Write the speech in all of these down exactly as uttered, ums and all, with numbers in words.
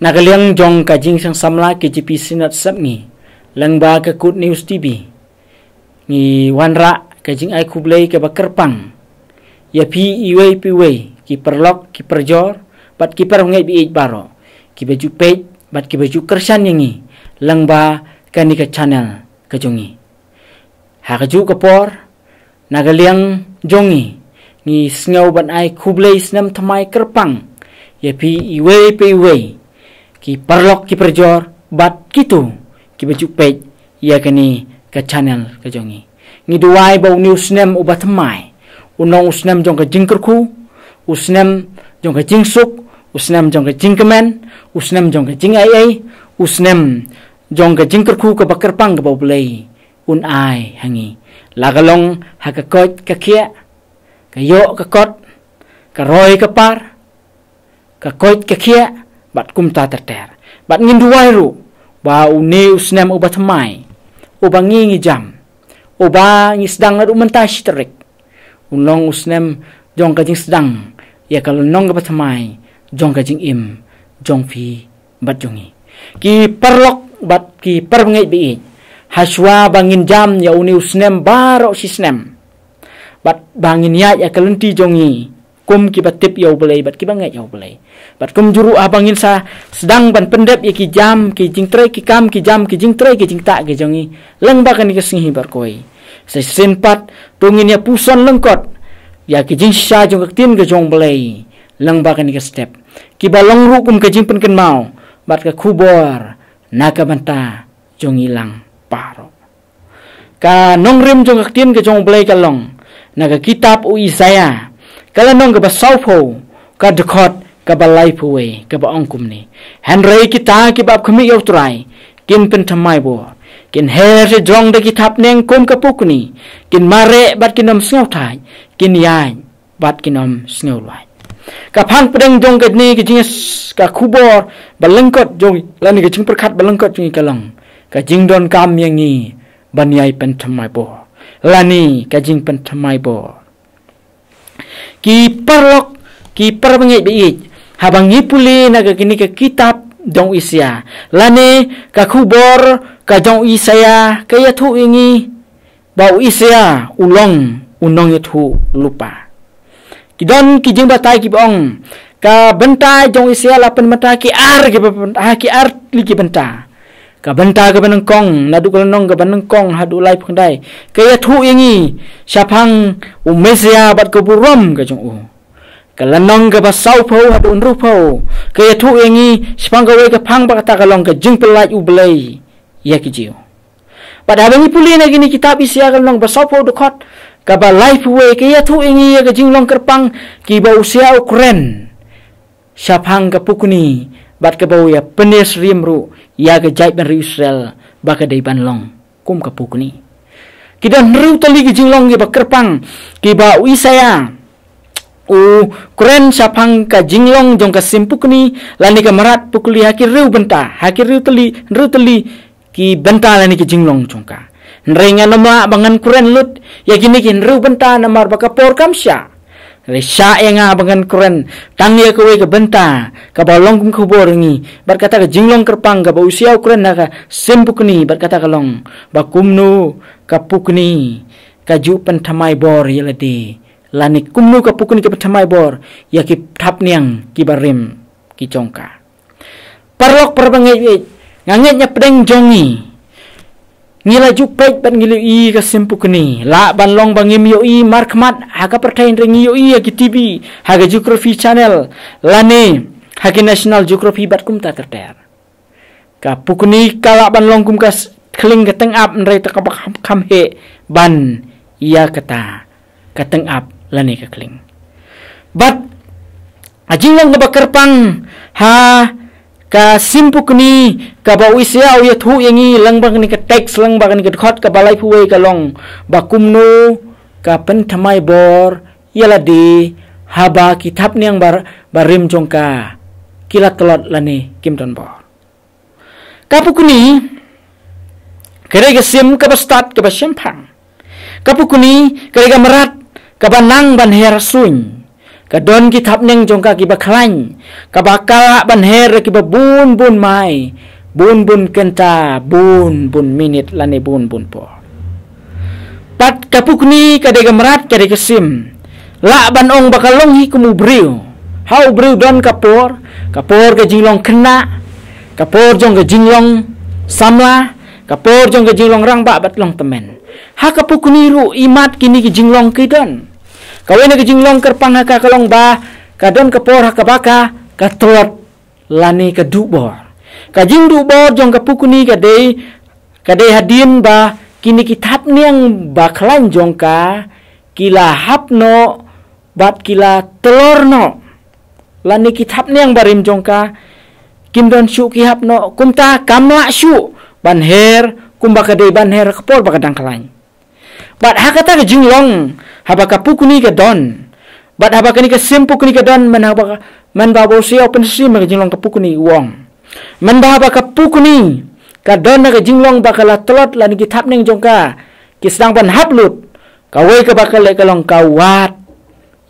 Na ka liang jong ka jingseng samla K J P Synod Sepngi, lyngba ka Good News T V, ngi wanrah ka jingai khublei kaba kyrpang ïa phi iwei pa iwei, ki paralok, ki parajor, bad ki parabangeit ba ïeit baroh, kiba ju peit bad kiba ju kyrshan ïa ngi lyngba kane ka channel ka jong ngi. Ha kajuh ka por, na ka liang jong ngi, ngi sngew ban ai khublei snem thymmai kyrpang ïa phi iwei pa iwei, ki paralok, ki parajor, bad kito kiba ju peit ïa kane ka channel ka jong ngi. Ngi duwai ba une u snem uba thymmai un long u snem jong ka jingkyrkhu, u snem jong ka jingsuk, u snem jong ka jingkmen, u snem jong ka jingai ei, u snem jong ka jingkyrkhu kaba kyrpang kaba U Blei un ai ha ngi, la ka long ha ka koit ka khiah, ka ïoh ka kot, ka roi ka par, ka koit ka khiah, bad kumta ter ter. Bad ngin duwai ruh ba une u snem uba thymmai, uba ngi ngi jam, uba ngi sdang naduh mynta shi tarik, un long u snem jong ka jingsdang ïa ka lynnong kaba thymmai jong ka jingim jong phi bad jong ngi, ki paralok bad ki parabangeit ba ïeit. Hashwa ba ngin jam ïa une u snem baroh shi snem, bad ba ngin ïaid ïa ka lynti jong ngi kum kiba tip ïa U Blei bad kiba ngeit ïa U Blei. Bad kumjuh ruh haba ngin sa sdang ban pyndep ïa ki jam ki jingtrei, ki kam ki jam ki jingtrei ki jingktah ki jong ngi lyngba kane ka sngi hi baroh kawei, sa shisien pat to ngin ïa puson lyngkot ïa ki jingshisha jong ka Ktien ka jong U Blei lyngba kane ka step, kiba long ruh kum ka jingpynkynmaw bad ka khubor na ka bynta jong ngi lang baroh. Ka nongrim jong ka Ktien ka jong U Blei ka long na ka kitab u Isaïah, ka lynnong kaba sawphew, ka dkhot kaba laiphew wei, kaba ong kumne: Hynrei kita kiba ap khmih ïa U Trai kin pynthymmai bor, kin her sha jrong da ki thapniang kum ka pukni, kin mareh bad kin ym sngewthait, kin ïaid bad kin ym sngewlwait. Ka phang pdeng jong kane ka jing, ka khubor ba lyngkot jong, lane ka jingpyrkhat ba lyngkot jong ngi ka long ka jingdonkam ïa ngi ban ïai pynthymmai bor, lane ka jingpynthymmai bor. Ki paralok, ki parabangeit ba ïeit, haba ngi pule na ka kane ka kitab jong u Isaïah, lane ka khubor ka jong u Isaïah, ka ïathuh ïa ngi ba u Isaïah u long u nongïathuh lypa. Ki don ki jingbatai kiba ong ka bynta jong u Isaïah la pynbynta ki ar, ki bynta, ha ki ar tylli ki bynta. Ka bynta kaba nyngkong, naduh ka lynnong kaba nyngkong haduh laiphew khyndai, ka ïathuh ïa ngi shaphang u Messiah bad ka burom ka jong u. Ka lynnong kaba sawphew haduh hynriewphew, ka ïathuh ïa ngi shaphang kawei ka phang ba kata ka long ka jingpyllait U Blei ïa ki Jiw. Bad haba ngi pule na kine ki kitab Isaïah ka lynnong ba sawphew, dkhot kaba laiphew wei, ka ïathuh ïa ngi ïa ka jinglong kyrpang kiba u Isaïah u kren shaphang ka pukni, bad kaba u ïa pynïasyriem ruh ïa ka jaitbynriew Israel ba ka dei ban long kum ka pukni. Ki don hynriew tylli ki jinglong kiba kyrpang kiba u Isaïah u kren shaphang ka jinglong jong ka sim pukni, lane ka mrad pukni, ha ki hynriew bynta, ha ki hynriew tylli, hynriew tylli ki bynta lane ki jinglong jong ka. Hynrei ngan ym lah ba ngan kren lut ïa kine ki hynriew bynta namar ba ka por kam shah. Hynrei shah ïa nga ba ngan kren tang ïa kawei ka bynta kaba long kum khubor ïa ngi, bad kata ka jinglong kyrpang kaba u Isaïah u kren ha ka sim pukni, bad kata ka long ba kumno ka pukni ka ju pynthymmai bor ïa lade, lane kumno ka pukni ka pynthymmai bor ïa ki thapniang kiba rim ki jong ka. Paralok parabangeit, nga ngeit na pdeng jong ngi, ngi la ju peit bad ngi la ïohi ka sim pukni. Lah ban long ba ngim ïohi markhmat ha ka pyrthei, hynrei ngi ïohi ha ki T V, ha ka Geography Channel, lane ha ki National Geography bad kumta ter ter. Ka pukni ka lah ban long kum ka s-, khlieng ka tyngab, hynrei te kaba kham, kham heh ban ïa kata ka tyngab lane ka khlieng. Bad ka jinglong kaba kyrpang ha ka sim pukni kaba u Isaïah u ïathuh ïa ngi lyngba kane ka text, lyngba kane ka dkhot kaba laiphew wei, ka long ba kumno ka pynthymmai bor ïa lade haba ki thapniang ba, ba rim jong ka ki la tlot lane kim don bor. Ka pukni ka dei ka sim kaba stad kaba shemphang. Ka pukni ka dei ka mrad kaba nang ban her suiñ. Ka don ki thapniang jong ka kiba khlaiñ, kaba ka lah ban her da kiba bun bun mai, bun bun kynta, bun bun minit lane bun bun por. Pat ka pukni ka dei ka mrad, ka dei ka sim. Lah ban ong ba ka long hi kum u briew. Ha u briew don ka por, ka por ka jinglong khynnah, ka por jong ka jinglong samla, ka por jong ka jinglong rangbah bad long tymmen. Ha ka pukni ruh imat kine ki jinglong ki don. Kawei na ka jinglong kyrpang ha ka ka long ba ka don ka por ha kaba ka, ka tlot lane ka duh bor. Ka jingduh bor jong ka pukni ka dei, ka dei hadien ba kine ki thapniang ba khlaiñ jong ka ki la hap noh bad ki la tlor noh. Lane ki thapniang barim jong ka kim don shuh ki hap noh, kumta kam lah shuh ban her kumba ka dei ban her ka por ba ka dang khlaiñ. Bad ha kata ka jinglong, haba ka pukni ka don, bad haba kane ka sim pukni ka don, man haba ka, man ba u Hosea u pynsngew ha ka jinglong ka pukni u ong, man ba haba ka pukni ka don ha ka jinglong ba ka la tlot lane ki thapniang jong ka ki sdang ban hap lut, kawei kaba ka leh ka long ka wad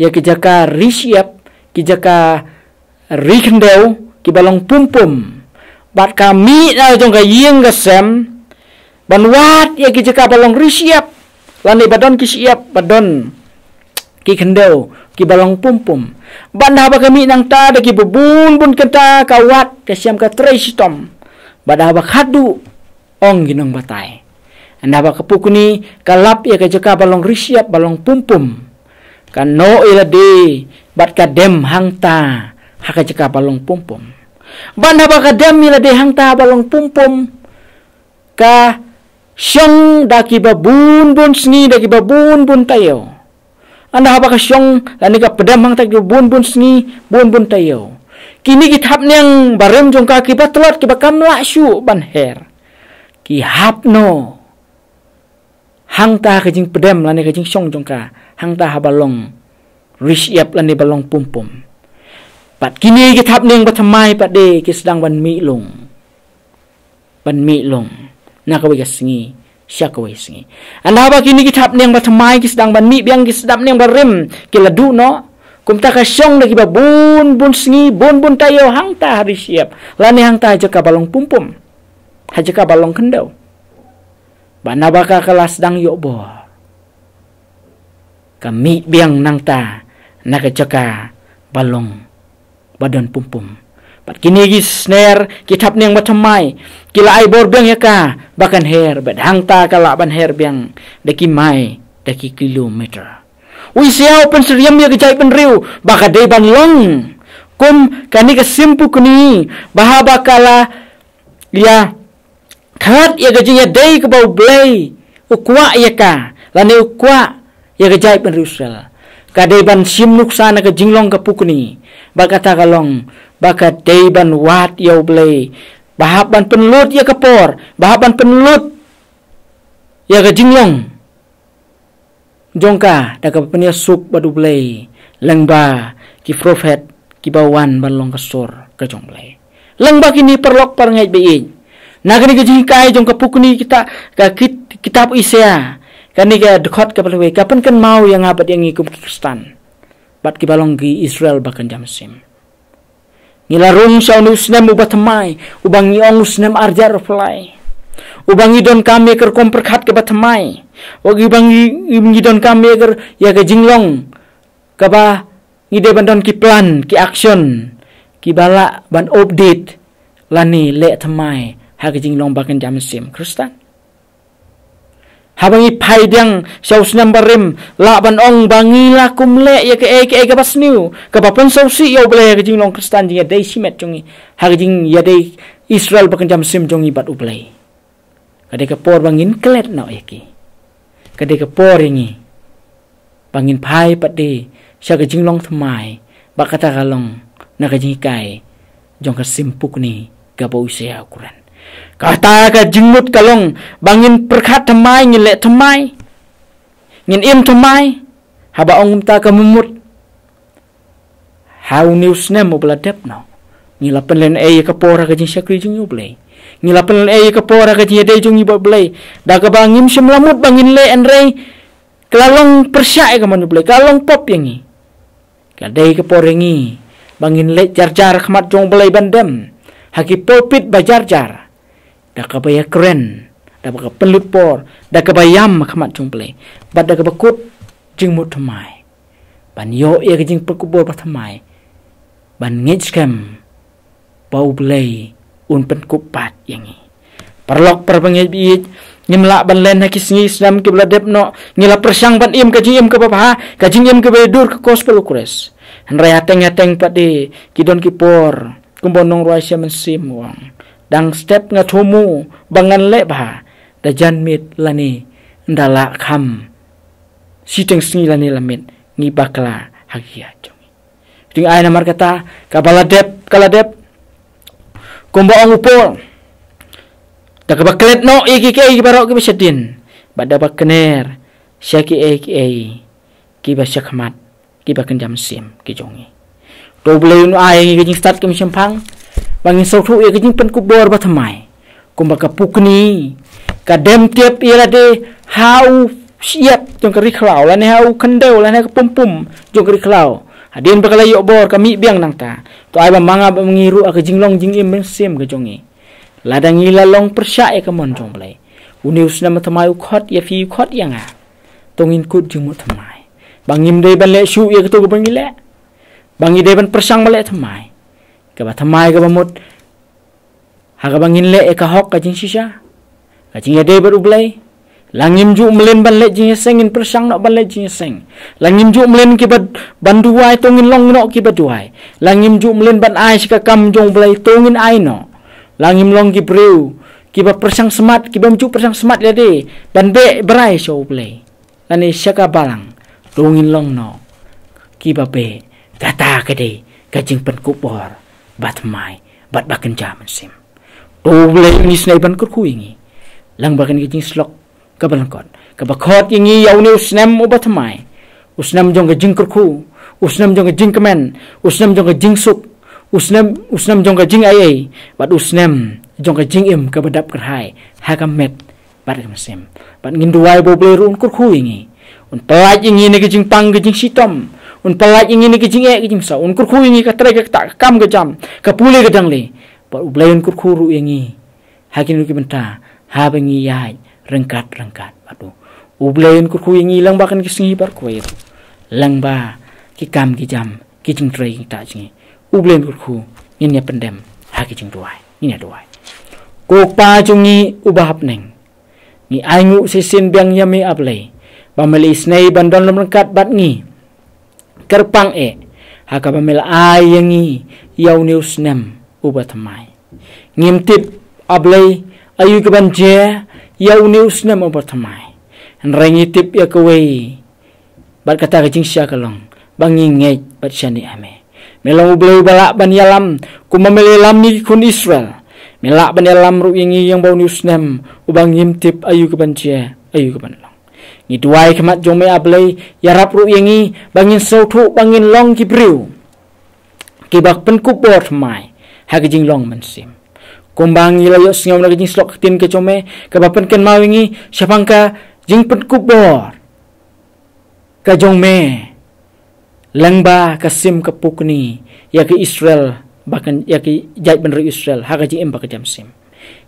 ïa ki jaka ri shyiap, ki jaka ri khyndew kiba long pum pum, bad ka mih na jong ka ïing ka sem ban wad ïa ki jaka ba long ri shyiap, lane ba don ki shyiap, ba don ki khyndew kiba long pum pum. Bad haba ka mih nangta da kiba bun bun kynta ka wad, ka shem ka trei shitom. Bad haba khatduh, ong ki nongbatai, haba ka pukni ka lap ïa ka jaka ba long ri shyiap, ba long pum pum, ka noh ïa lade bad ka dem hangta ha ka jaka ba long pum pum. Bad haba ka dem ïa lade hangta ba long pum pum, ka shong da kiba bun bun sngi, da kiba bun bun taïew. Haba ka shong lane ka pdem hangta kiba bun bun sngi, bun bun taïew, kine ki thapniang barim jong ka kiba tlot, kiba kam lah shuh ban her, ki hap noh hangta ha ka jingpdem lane ka jingshong jong ka hangta haba long ri shyiap lane ba long pum pum. Bad kine ki thapniang bathymmai pat de ki sdang ban mih lung, ban mih lung na kawei ka sngi sha kawei sngi. Haba kine ki thapniang bathymmai ki sdang ban mih biang, ki thapniang barim ki la duh noh, kumta ka shong da kiba bun bun sngi, bun bun taïew hangta ha ri shyiap, lane hangta ha jaka ba long pum pum, ha jaka ba long khyndew. Bad haba ka, ka la sdang ïoh bor, ka mih biang nangta na ka jaka ba long, ba don pum pum. Bad kine ki sner, ki thapniang bathymmai, ki la ai bor biang ïa ka ba kan her, bad hangta ka lah ban her biang da ki mai, da ki kilometer. U Isaïah u pynsyriem ïa ka jaitbynriew ba ka dei ban long kum kane ka sim pukni, ba haba ka la ïa khlad ïa ka jingïadei kaba U Blei u kwah ïa ka, lane u kwah ïa ka jaitbynriew Israel, ka dei ban shim nuksa na ka jinglong ka pukni. Bad kata ka long ba ka dei ban wad ïa U Blei, ba hap ban pynlut ïa ka por, ba hap ban pynlut ïa ka jinglong jong ka da kaba pynïasuk bad U Blei, lyngba ki prophet kiba wan ban long ka sur ka jong U Blei. Lyngba kine, paralok parngeit ba ïeit, na kane ka jinghikai jong ka pukni kita, ka kit-, kitab Isaïah, kane ka dkhot kaba laiphew wei ka pynkynmaw ïa nga bad ïa ngi kum ki Khristan bad kiba long ki Israel ba kynja mynsiem. Ngi la rung sha une u snem uba thymmai, uba ngi ong u snem arhajar arphew lai, uba ngi donkam ïa ka rukom pyrkhat kaba thymmai, uba ngi, ngi donkam ïa ka, ïa ka jinglong kaba ngi dei ban don ki plan, ki action kiba lah ban update lane leh thymmai ha ka jinglong ba kynja mynsiem Khristan. Haba ngi phai biang sha u snem barim, lah ban ong ba ngi la kum leh ïa kaei kaei kaba sniew, kaba pynsngewsih ïa U Blei ha ka jinglong Khristan, jingïadei shimet jong ngi, ha ka jingïadei Israel ba kynja mynsiem jong ngi bad U Blei. Ka dei ka por ba ngin klet noh ïa ki. Ka dei ka por ïa ngi ba ngin phai pat de sha ka jinglong thymmai, ba kata ka long na ka jinghikai jong ka sim pukni kaba u Isaïah u kren. Kata ka jingmut ka long ba ngin pyrkhat thymmai, ngin leh thymmai, ngin im thymmai. Haba ong kumta ka mut, ha une u snem uba la dep noh, ngi la pynlehnohei ïa ka por ha ka jingshakri jong ngi U Blei. Ngi la pynlehnohei ïa ka por ha ka jingïadei jong ngi bad U Blei, da kaba ngim shym la mut ba ngin leh, hynrei ka la long pyrshah ïa ka mon U Blei, ka la long pop ïa ngi. Ka dei ka por ïa ngi ba ngin leit jar jar ha khmat jong U Blei ban dem ha ki pulpit ba jar jar, da kaba ïakren, da kaba pynlut por, da kaba ïam ha khmat jong U Blei, bad da kaba kut jingmut thymmai, ban ïoh ïa ka jingpynkupbor ba thymmai, ban ngeit skhem ba U Blei un pynkup pat ïa ngi. Paralok parabangeit ba ïeit, ngim lah ban len ha ki sngi snem kiba la dep noh, ngi la pyrshang ban im ka jingim kaba bha, ka jingim kaba dur ka gospel U Khrist. Hynrei hateng hateng pat de ki don ki por, kumba u nongrwai Sia Mynsiem u ong, dang step nga thmu ba ngan leh bha, da jan miet lane ynda lah kham shiteng sngi lane la miet, ngi bakla ha ka jingïaid jong ngi. Te ai namar kata, kaba la dep ka la dep, kumba ong u Paul, da kaba klet noh ïa kiei kiei baroh kiba shadien, bad da kaba kner sha kiei kiei kiba shakhmat, kiba kynja mynsiem ki jong ngi. To U Blei un ai ïa ngi ka jingstad ka mynsiem phang, ba ngin sngewthuh ïa ka jingpynkupbor ba thymmai, kumba ka pukni ka dem tip ïa lade ha u shyiap jong ka ri khlaw, lane ha u khyndew, lane ha ka pumpum jong ka ri khlaw. Hadien ba ka la ïoh bor, ka mih biang nangta. To ai ba ma nga bad ma ngi ruh ha ka jinglong jingim mynsiem ka jong ngi, lada ngi la long pyrshah ïa ka mon jong U Blei, une u snem ba thymmai u khot ïa phi, u khot ïa nga, to ngin kut jingmut thymmai, ba ngim dei ban leh shuh ïa kato kaba ngi leh, ba ngi dei ban pyrshang ban leh thymmai, kaba thymmai kaba mut, ha kaba ngin leh ïa ka hok, ka jingshisha, ka jingïadei bad U Blei. La ngim ju mlien ban leh jingïaseng, ngin pyrshang noh ban leh jingïaseng. La ngim ju mlien kiba ban duwai, to ngin long noh kiba duwai. La ngim ju mlien ban ai sha ka kam jong U Blei, to ngin ai noh. La ngim long ki briew kiba pyrshang smat, kibym ju pyrshang smat lade ban beh brai sha U Blei lane sha ka balang, to ngin long noh kiba beh. Kata ka dei ka jingpynkupbor ba thymmai bad ba kynja mynsiem. To U Blei un isynei ban kyrkhu ïa ngi lyngba kane ka jingsyllok kaba lyngkot, kaba khot ïa ngi ïa une u snem uba thymmai, u snem jong ka jingkyrkhu, u snem jong ka jingkmen, u snem jong ka jingsuk, u snem, u snem jong ka jingaiei, bad u snem jong ka jingim kaba dap kyrhai ha ka met bad ka mynsiem. Bad ngin duwai ba U Blei ruh un kyrkhu ïa ngi, un pyllait ïa ngi na ka jingpang ka jingshitom, un pyllait ïa ngi na ka jingeh ka jingsaw, un kyrkhu ïa ngi ka trei ka ktah, ka kam ka jam, ka pule ka dangle. Bad U Blei un kyrkhu ruh ïa ngi ha kine ki bynta, haba ngi ïaid ryngkat ryngkat bad U. U Blei un kyrkhu ïa ngi lyngba kane ka sngi baroh kawei ruh, lyngba ki kam ki jam, ki jingtrei ki ktah jong ngi. U Blei un kyrkhu. Ngin ïa pyndem ha ki jingduwai, ngin ïa duwai. Ko Kpa jong ngi uba ha bneng, ngi ainguh shisien biang ïa me, A Blei, ba me la isynei ban don lem ryngkat bad ngi kyrpang eh ha kaba me la ai ïa ngi ïa une u snem uba thymmai. Ngim tip, A Blei, aïu kaban jia ïa une u snem uba thymmai. Hynrei ngi tip ïa kawei, bad kata ka jingshisha ka long ba ngi ngeit bad shaniah ha me. Me long U Blei uba lah ban ïalam, kumba me la ïalam ïa ki khun Israel. Me lah ban ïalam ruh ïa ngi ïa une u snem uba ngim tip aïu kaban jia, aïu kaban long. Ngi duwai ha khmat jong me, A Blei, ïarap ruh ïa ngi ba ngin sngewthuh ba ngin long ki briew kiba pynkupbor thymmai ha ka jinglong mynsiem. Kumba ngi la ïohsngew na ka jingsyllok ktien ka jong me, kaba pynkynmaw ïa ngi shaphang ka jingpynkupbor ka jong me lyngba ka sim ka pukni ïa ka Israel, ba kan, ïa ka jaitbynriew Israel ha ka jingim ba kynja mynsiem.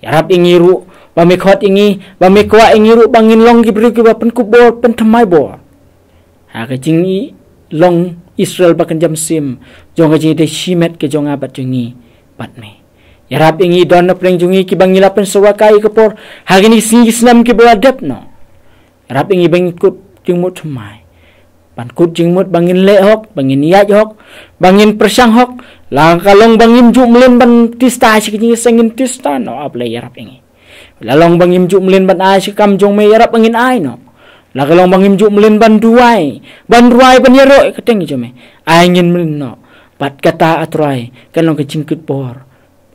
Ïarap ïa ngi ruh, ba me khot ïa ngi, ba me kwah ïa ngi ruh ba ngin long ki briew kiba pynkupbor, pynthymmai bor ha ka jinglong Israel ba kynja mynsiem jong ka jingïadei shimet ka jong nga bad jong ngi bad me. Ïarap ïa ngi, don na pdeng jong ngi kiba ngi la pynsawa kai ïa ka por ha kine ki sngi ki snem kiba la dep noh. Ïarap ïa ngi ba ngin kut jingmut thymmai, ban kut jingmut ba ngin leh hok, ba ngin ïaid hok, ba ngin pyrshang hok. La ka long ba ngim ju mlien ban tista sha ka jingïaseng, ngin tista noh, A Blei, ïarap ïa ngi. La long ba ngim ju mlien ban ai sha ka kam jong me, ïarap ba ngin ai noh. La ka long ba ngim ju mlien ban duwai, ban rwai, ban ïaroh ïa ka kyrteng jong me, ai ngin mlien noh. Bad kata, A Trai, kan long ka jingkupbor,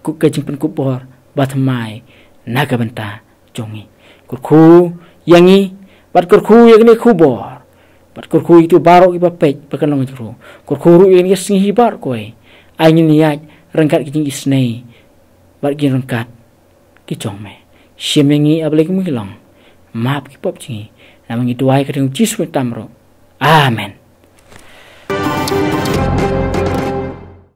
ka jingpynkupbor ba thymmai na ka bynta jong ngi. Kyrkhu ïa ngi, bad kyrkhu ïa kane ka khubor, bad kyrkhu ïa kito baroh kiba peit ba kan long ka jingkyrkhu. Kyrkhu ruh ïa kane ka sngi hi baroh kawei. Ai ngin ïaid ryngkat ka jingisynei bad ki jingryngkat ki jong me. Shim ïa ngi, A Blei, kum ngi long. Map ki pop jong ngi. Namar ngi duwai ha ka kyrteng Jisu Khrist ruh. Amen.